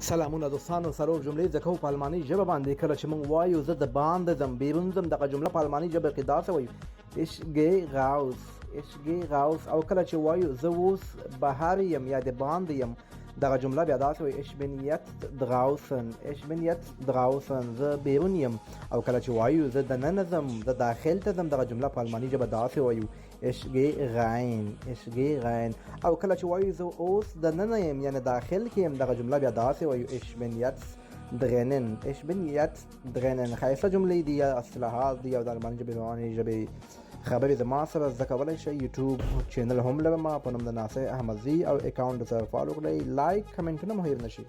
سلامونه دوستانو، څلور جملې زده کوو په الماني ژبه باندې. کله چې موږ وایو زه د باندې ځم، بیرون ځم، دغه جمله په الماني ژبه کې داسې وایو: Ich gehe raus، ich gehe raus. او کله چې وایو زه اوس بهر یم یا د باندې یم، دغه جمله بیا داسې وایو: Ich bin jetzt draußen، ich bin jetzt draußen، زه بیرون یم. او کله چې وایو زه دننه ځم، زه داخل ته ځم، دغه جمله په الماني ژبه داسې وایو: Ich gehe rein، ich gehe rein. او کله چې وایو زه اوس دننه یم، یعنی داخل کې یم، دغه جمله بیا داسې وایو: Ich bin jetzt drinnen، ich bin jetzt drinnen. ښایسته جملې دي یا اصطلاحات دي او د الماني ژبې روانې ژبې خبرې زما سره زده کولی شئ. یوټیوب چینل هم لرم په نوم د ناصر احمدزي او اکاونټ سره فالو کړئ، لایک کمنټونه مو هېر نه شي.